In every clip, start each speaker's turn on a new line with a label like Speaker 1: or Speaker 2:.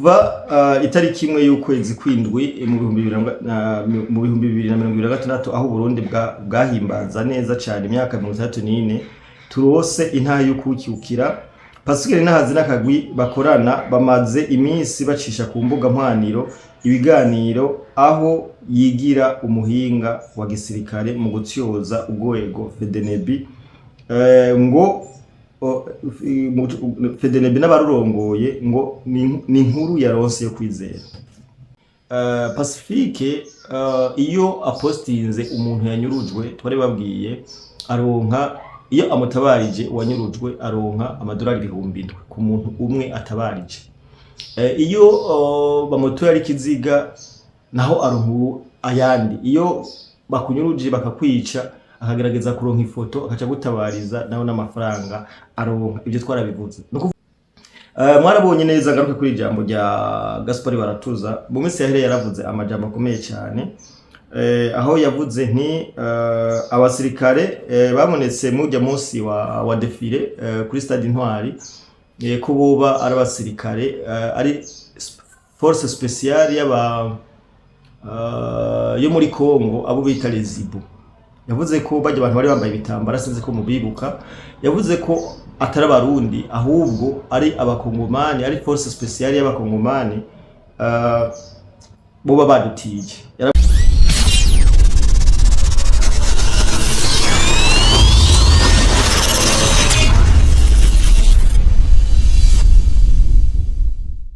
Speaker 1: Kuva itariki 1 y'ukwezi kw'indwi mu 2026, aho Uburundi bwahimbaza neza cane imyaka 64 turose intahe y'ukwikukira, Pacifique Nininahazwe n'akagwi bakorana bamaze iminsi bacisha ku mbuga mpwaniro ibiganiro aho yigira umuhinga wa gisirikare mu gutyoza urwego FDNB, ngo FDNB n'abarurongoye ngo ni inkuru yaronse yo kwizera. Pacifique iyo apostinze umuntu yanyurujwe, twari babwiye aronka, iyo amutabarije uwanyurujwe aronka amadolari 7000 ku muntu umwe atabarije. Iyo bamutoye ari ikiziga naho aronka ayandi. Iyo bakunyuruje bakakwica akagerageza kuronka ifoto akaca gutabariza naho n'amafaranga aronka. Ibyo twarabivuze. Mwarabonye neza. Ngaruke kuri ijambo rya Gaspard Baratuza. Mu minsi yahere yaravuze amajambo akomeye cyane, aho yavuze nti abasirikare babonetse mujya munsi wa défilé kuri stade Intwari, ko boba ari abasirikare ari force spéciale y'aba yo muri Congo, abo bita les Hiboux. Yavuze ko bajya abantu bari bambaye ibitambara, sinzi ko mubibuka. Yavuze ko atari abarundi, ahubwo ari abakongomani, ari force spéciale y'abakongomani boba badutiye.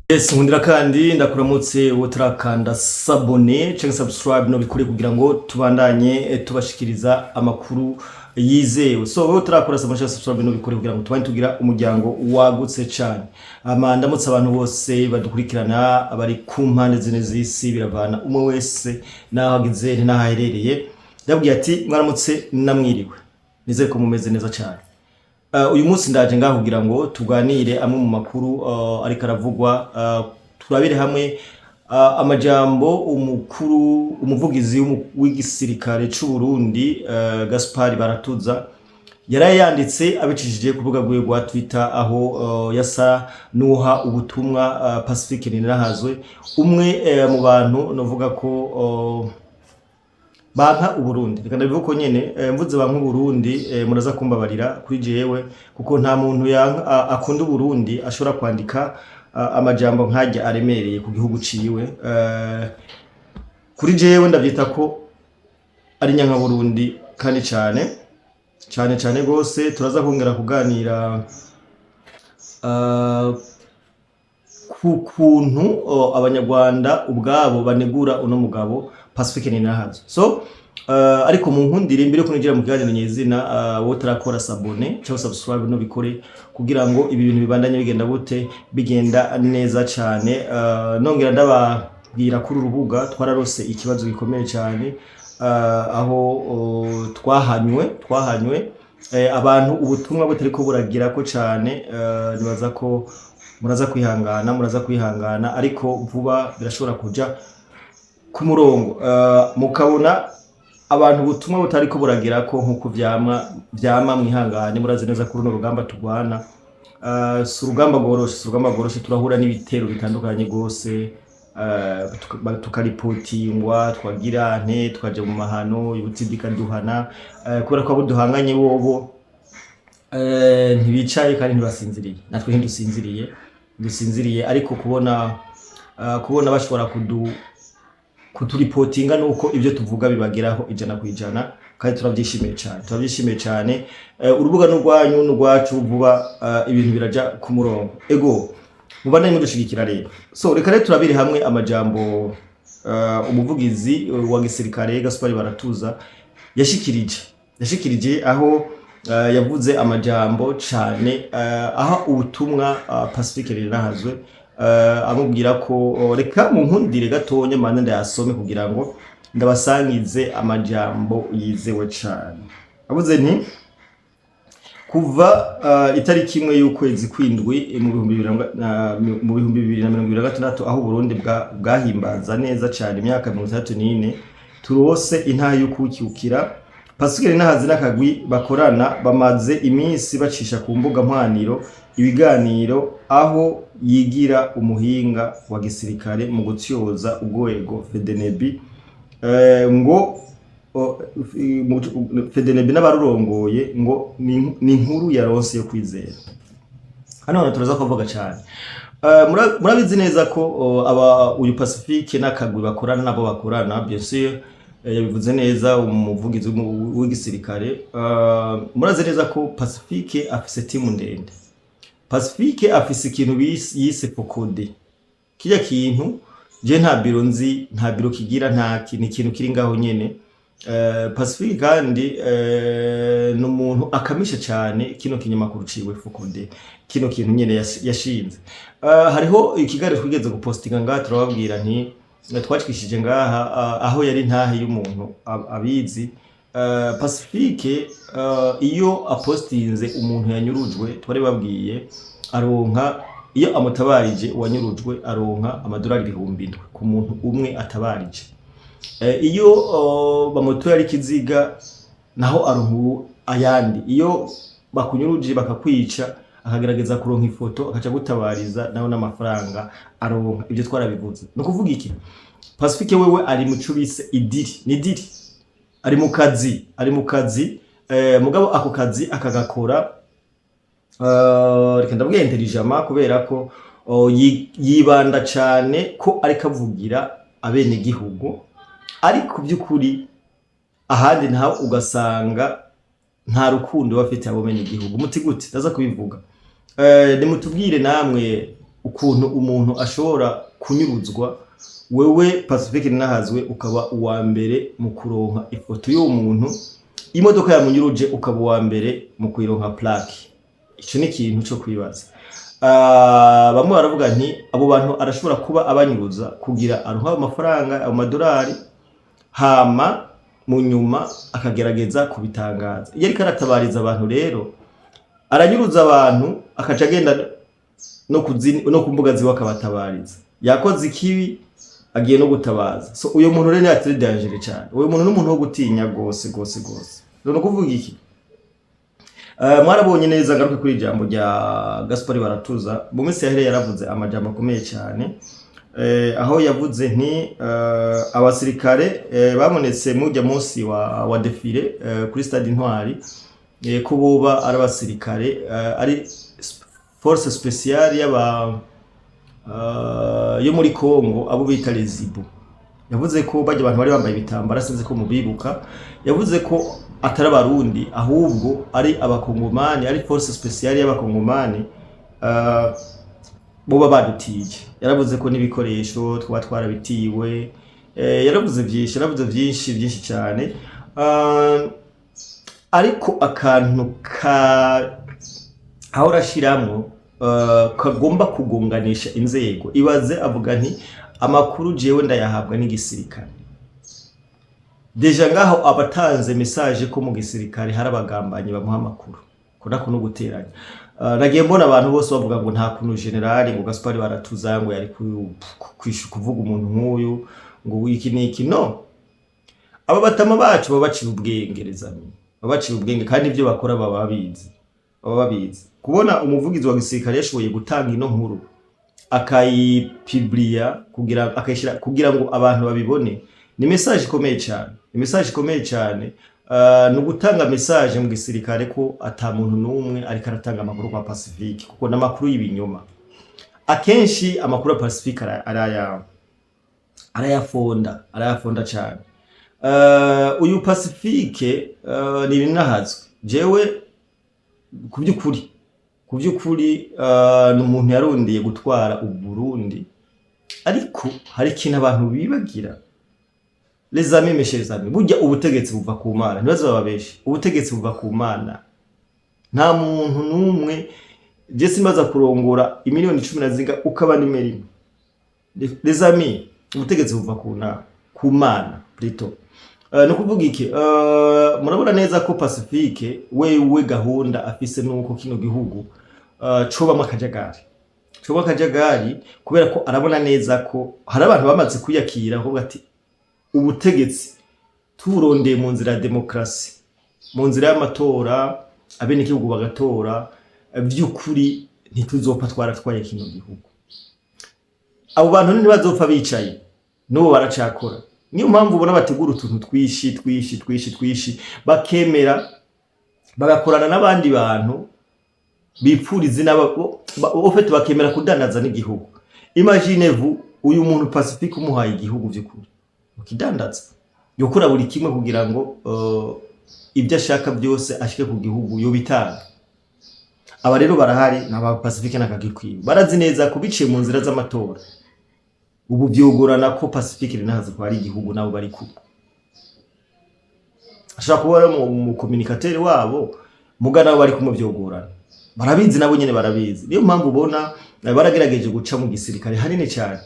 Speaker 1: Yes, nkundira kandi ndakuramutse utarakanda s'abonner canke subscribe, no bikore kugira ngo tubandanye tubashikiriza amakuru yizewe. So wowe utarakora s'abonner canke subscribe, no bikore kugira ngo tubandanye tugira umuryango wagutse cane. Ama ndamutse abantu bose badukurikirana abari ku mpande zine z'isi, biravana umwe wese naho agize n'aho aherereye. Ndabwiye ati mwaramutse namwiriwe, nizere ko mumeze neza cane. Uyu munsi ndaje ngaho kugira ngo tuganire amwe mu makuru ariko aravugwa, turabire hamwe amajambo umukuru, umuvugizi w'igisirikare c'u Burundi, Gaspard Baratuza, yaraye yanditse abicishije ku rubuga rwiwe rwa Twitter, aho yasa n'uha ubutumwa Pacifique Nininahazwe, umwe mu bantu novuga ko banka Uburundi. Reka ndabivuga uko nyene, mvuze banka Uburundi, muraza kumbabarira kuri jewe, kuko nta muntu akunda Uburundi ashobora kwandika amajambo nkajya aremereye ku gihugu ciwe. Kuri jewe ndavyita ko ari nyankaburundi, kandi cane cane cane gose. Turaza kongera kuganira ku kuntu abanyarwanda ubwabo banegura uno mugabo Pacifique Nininahazwe. So ariko mu nkundire, mbere yo kuninjira mu kiganiro nyezina, wowe utarakora s'abonner cyangwa subscribe, no bikore kugira ngo ibi bintu bibandanye bigenda gute, bigenda neza cane. Nongera ndababwira kuri urubuga twararose ikibazo gikomeye cyane, aho twahanywe abantu ubutumwa butariko buragirako cane. Nibaza ko muraza kwihangana, muraza kwihangana, ariko vuba birashobora kuja ku murongo, mukabona abantu ubutumwa butariko buragirako nkuko vyama. Mwihangane, murazi neza ko runo rugamba turwana si urugamba rworoshe, si urugamba rworoshe. Turahura n'ibitero bitandukanye gose, tukaripotingwa, twagira nte, tukaja mu mahano, ibutsi ikaduhana, kubera ko abo duhanganye bobo ntibicaye kandi ntibasinziriye. Natwe ntidusinziriye, dusinziriye, ariko kubona bashobora kuturipotinga nuko ibyo tuvuga bibageraho 100%, kandi turabyishimiye cyane, turabyishimiye cyane. Urubuga n'urwanyu n'urwacu. Vuba ibintu biraja ku murongo. Ego, mubandanye mudushigikira rero. So reka rero turabire hamwe amajambo umuvugizi wa gisirikare Gaspard Baratuza yashikirije, aho yavuze amajambo cane, aha ubutumwa Pacifique Nininahazwe, amubwira ko reka mu nkundire gatonya mbanze ndayasome kugira ngo ndabasangize amajambo yizewe cane. Avuze nti kuva itariki 1 y'ukwezi kw'indwi mu 2026, aho Uburundi bwahimbaza neza cane imyaka 64 turose intahe y'ukwikukira, Pacifique Nininahazwe n'akagwi bakorana bamaze iminsi bacisha ku mbuga mpwaniro. Ibiganiro aho yigira umuhinga wa gisirikare mu gutyoza urwego FDNB, ngo FDNB n'abarurongoye, ngo ni inkuru yaronse yo kwizera. Hano hantu turaza kuvuga cyane. Murabizi neza ko aba uyu Pacifique n'akagwi bakorana nabo bakorana, bien sûr, yabivuze neza umuvugizi w'igisirikare. Murazi neza ko Pacifique afise timu ndende. Pacifique afise ikintu yise FOCODE. Kirya kintu je nta biro nzi, nta biro kigira, nta ni ikintu kiri ngaho nyene. Pacifique kandi ni umuntu akamisha cyane kino kinyamakuru ciwe FOCODE, kino kintu nyene yashinze. Hariho ikiganiro twigeze gupostinga ngaha, turababwira nti twacishije ngaha, aho yari ntahe y'umuntu abizi. Pacifique, iyo apostinze umuntu yanyurujwe, twari babwiye aronka, iyo amutabarije uwanyurujwe aronka amadolari 7000 ku muntu umwe atabarije. Iyo bamutoye ari ikiziga naho aronka ayandi. Iyo bakunyuruje bakakwica, akagerageza kuronka ifoto akaca gutabariza, nawe n'amafaranga aronka. Ibyo twarabivuze. Ni ukuvuga iki? Pacifique wewe ari mu cyo bise idiri, ni idiri, ari mu kazi, ari mu kazi, mugabo ako kazi akagakora, reka ndavuge intelligemment, kubera ko yibanda cane ko ariko avugira abenegihugu, ariko by'ukuri ahandi naho ugasanga nta rukundo bafite abo benegihugu. Muti gute? Ndaza kubivuga. Nimutubwire namwe ukuntu umuntu ashobora kunyuruzwa, wewe Pacifique Ninahazwe ukaba uwa mbere mu kuronka ifoto y'uwo muntu, imodoka yamunyuruje ukaba uwa mbere mu kuyironka plaque. Ico ni ikintu co kwibaza. Bamwe baravuga nti abo bantu arashobora kuba abanyuruza kugira aronke ayo mafaranga, ayo madolari, hama mu nyuma akagerageza kubitangaza. Iyo ariko aratabariza abantu rero, aranyuruza abantu akaca agenda no ku mbuga ziwe akabatabariza. Yakoze ikibi, agiye no gutabaza. So uyo muntu rero ni très dangereux cyane. Uyo muntu n'umuntu wo gutinya gose gose gose. None kuvuga iki? Mwarabonye neza, ngaruke kuri ijambo rya Gaspari Baratuza. Mu minsi yahere yaravuze amajambo akomeye cyane, aho yavuze nti abasirikare babonetse mujya munsi wa défilé kuri stade Intwari, ko boba ari abasirikare, ari force spéciale y'aba yo muri Congo, abo bita les Hiboux. Yavuze ko bajya abantu bari bambaye ibitambara, sinzi ko mubibuka. Yavuze ko atari abarundi, ahubwo ari abakongomani, ari force spéciale y'abakongomani, boba badutiye. Yaravuze ko n'ibikoresho twaba twarabitiwe. Yaravuze byinshi, yaravuze byinshi byinshi cyane. Ariko akantu ka aho urashiramwo kagomba kugonganisha inzego, ibaze avuga nti amakuru jewe ndayahabwa n'igisirikare. Déjà ngaho abatanze message ko mu gisirikare hari abagambanyi bamuha amakuru. Ko nako no guteranya. Nagiye mbona abantu bose bavuga ngo nta kuntu generali ngo Gaspari Baratuza ngo yari kuvuga umuntu nk'uyu ngo iki n'iki. No aba batama bacu baba baciye ubwenge, les amis, baba baciye ubwenge, kandi ibyo bakora baba babizi, baba babizi. Kubona umuvugizi wa gisirikare yashoboye gutanga ino nkuru, akayipibliya kugira akayishira kugira ngo abantu babibone, ni message ikomeye cyane, ni message ikomeye cyane. Ni ugutanga message mu gisirikare ko ata muntu n'umwe ariko aratanga amakuru kwa Pacifique, kuko n'amakuru y'ibinyoma. Akenshi amakuru ya Pacifique arayafonda, arayafonda cyane. Uyu Pacifique ni binahazwe jewe ku by'ukuri ni umuntu yarondeye gutwara Uburundi, ariko hari ikintu abantu bibagira, les amis, mes chers amis. Burya ubutegetsi buva ku Mana, ntibaze bababeshe. Ubutegetsi buva ku Mana. Nta muntu n'umwe, je simbaza kurongora imiliyoni cumi na zinga ukaba nimero imwe. Les amis, ubutegetsi buva ku Mana plutôt. Ni ukuvuga iki? Murabona neza ko Pacifique wewe gahunda afise nuko kino gihugu cobamwo akajagari, cobamwo akajagari, kubera ko arabona neza ko hari abantu bamaze kwiyakira kuvuga ati ubutegetsi turondeye mu nzira ya demokarasi, mu nzira y'amatora, abenegihugu bagatora, vy'ukuri Ntituzopfa twaratwaye kino gihugu. Abo bantu ntibazopfa bicaye, n'ubu baracakora. Niyo mpamvu ubona bategura utuntu twishi twishi twishi twishi, bakemera bagakorana n'abandi bantu bipfuriza au fait bakemera kudandaza n'igihugu. Imagine vous, uyu muntu Pacifique umuhaye igihugu, vy'ukuri ukidandaza, yokora buri kimwe kugira ngo ibyo ashaka byose ashike ku gihugu, yobitanga. Aba rero barahari, n'aba Pacifique n'akagikwiye, barazi neza ko biciye mu nzira z'amatora ubu vyogorana ko Pacifique rinahaze ko ari igihugu. Nabo bari kumwe, ashobora kuba ari mu communicateur wabo, muga nabo bari kumwe vyogorana, barabizi, nabo nyene barabizi. Niyo mpamvu ubona baragerageje guca mu gisirikare hanini cyane.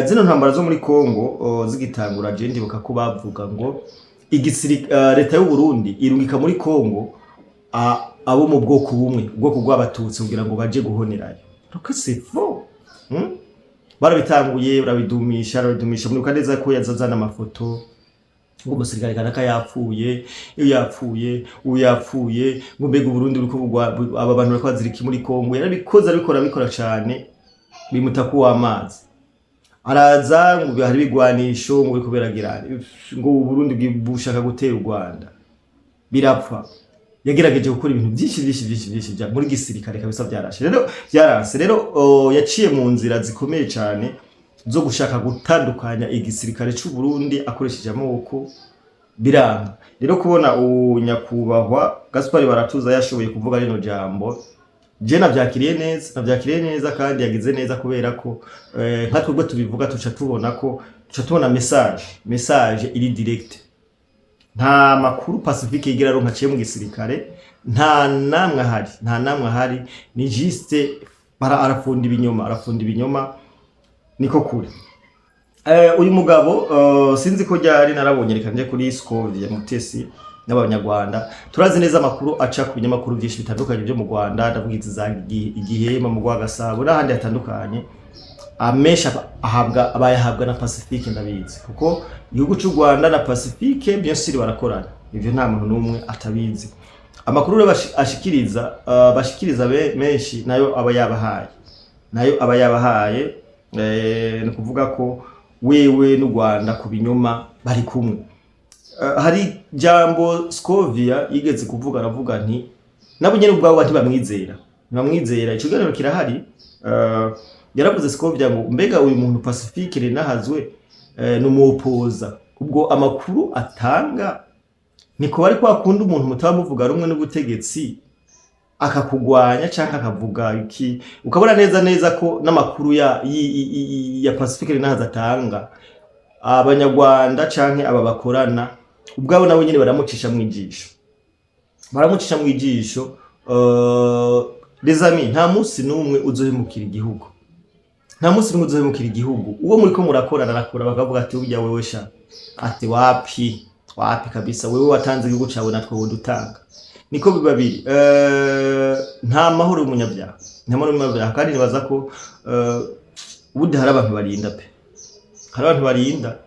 Speaker 1: Zino ntambara zo muri Congo zigitangura, je ndibuka ko bavuga ngo leta y'u Burundi irungika muri Congo abo mu bwoko bumwe, ubwoko bw'Abatutsi, kugira ngo baje guhonerayo. Donc c'est faux, Barabitanguye barabidumisha, barabidumisha. Muribuka neza ko yazazana amafoto ngo umusirikare kanaka yapfuye, iyo yapfuye, uyu yapfuye, ngo mbega Uburundi buriko bugwa, aba bantu bariko bazira iki muri Congo? Yarabikoze, arabikora, abikora cane, bimuta kuw'amazi. Araza ngo hari ibigwanisho, ngo biriko biragira ngo Uburundi bushaka gutera u Rwanda, birapfa. Yagerageje gukora ibintu byinshi byinshi byinshi byinshi bya muri gisirikare kabisa, byarashe rero, byaranse rero. Yaciye mu nzira zikomeye cyane zo gushaka gutandukanya igisirikare c'u Burundi akoresheje amoko, biranga. Rero kubona unyakubahwa Gaspard Baratuza yashoboye kuvuga rino jambo, je navyakiriye neza, navyakiriye neza, kandi yagize neza, kubera ko nka twebwe tubivuga tuca tubona ko tuca tubona message iri direct. Nta makuru Pacifique yigira aronka aciye mu gisirikare, nta namwe ahari, nta namwe ahari. Ni juste bara arafunda ibinyoma, arafunda ibinyoma, niko kuri. Uyu mugabo sinzi ko ryari narabonye, reka nje kuri Scovia Mutesi n'Abanyarwanda. Turazi neza amakuru aca ku binyamakuru byinshi bitandukanye byo mu Rwanda, ndavuga izi za Igihe, mu rwa Gasabo n'ahandi hatandukanye. Amenshi ahabwa, abayahabwa na Pacifique, ndabizi, kuko igihugu cy'u Rwanda na Pacifique bien sûr barakorana, ivyo nta muntu n'umwe atabizi. Amakuru rero ashikiriza, bashikiriza menshi nayo aba yabahaye, nayo aba yabahaye. Ni ukuvuga ko wewe n'u Rwanda ku binyoma bari kumwe. Hari jambo Scovia yigeze kuvuga, aravuga nti nabo nyene ubwabo ntibamwizera, ntibamwizera. Ico kiganiro kirahari. Yaravuze Scovia ngo mbega uyu muntu Pacifique Renahazwe ni umupoza, ubwo amakuru atanga niko bari kwa kundi umuntu mutaba muvuga rumwe n'ubutegetsi akakugwanya canke akavuga iki, ukabona neza neza ko n'amakuru ya Pacifique Renahaza atanga, Abanyarwanda canke aba bakorana ubwabo nabo nyene baramucisha mwijisho, baramucisha mwijisho. Les amis, nta munsi n'umwe uzohemukira igihugu, nta munsi n'umwe uzohemukira igihugu. Uwo muriko murakorana arakora bakavuga ati burya wewe sha, ati wapi, wapi kabisa, wewe watanze igihugu cawe, natwe wodutanga. Niko biba biri. Nta mahoro y'umunyabyaha, nta mahoro y'umunyabyaha. Kandi nibaza ko ubundi hari abantu barinda pe, hari abantu barinda.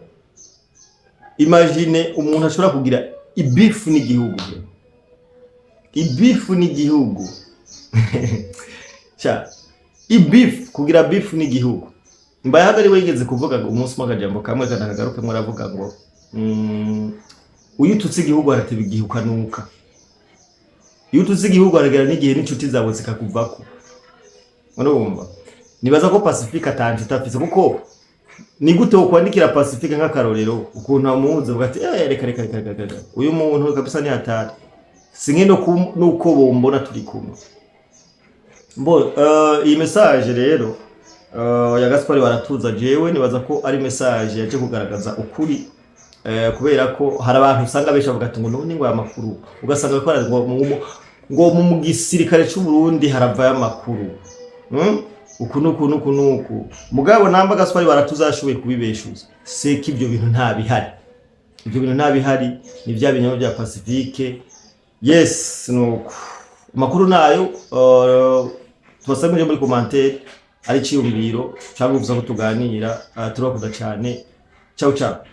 Speaker 1: Imagine umuntu ashobora kugira ibifu n'igihugu, ibifu n'igihugu sha, ibifu, kugira bifu n'igihugu. Mbaye ari we yigeze kuvuga ngo umunsi umwe akajambo kamwe kanakagarukemwo, aravuga ngo uyo ututse igihugu arateba igihe ukanuka, iyo ututse igihugu haragera n'igihe n'inshuti zawe zikakuvako. Urumva, nibaza ko Pacifique ata nshuti afise, kuko ni gute wokwandikira Pacifique nk'akarorero ukuntu amuzi, uvuga ati reka reka reka reka reka, uyu muntu kabisa ni hatari, sinke no nuko bombona turi kumwe. Mbo iyi message rero ya Gaspard Baratuza, jewe nibaza ko ari message yaje kugaragaza ukuri, kubera ko hari abantu usanga benshi bavuga ati ngo none ngo aya makuru, ugasanga bariko ngo ngo mu gisirikare c'u Burundi haravayo amakuru, Uku nuku nuku nuku. Mugabo namba Gaspard Baratuza yashoboye kubibeshuza, seko ibyo bintu nta bihari, ibyo bintu nta bihari, ni bya binyoma bya Pacifique. Yes, nuko amakuru nayo tubasabye muri commentaire, ari ciyumviro cyangwa uvuza ko tuganira. Turabakunda cyane. Ciao ciao.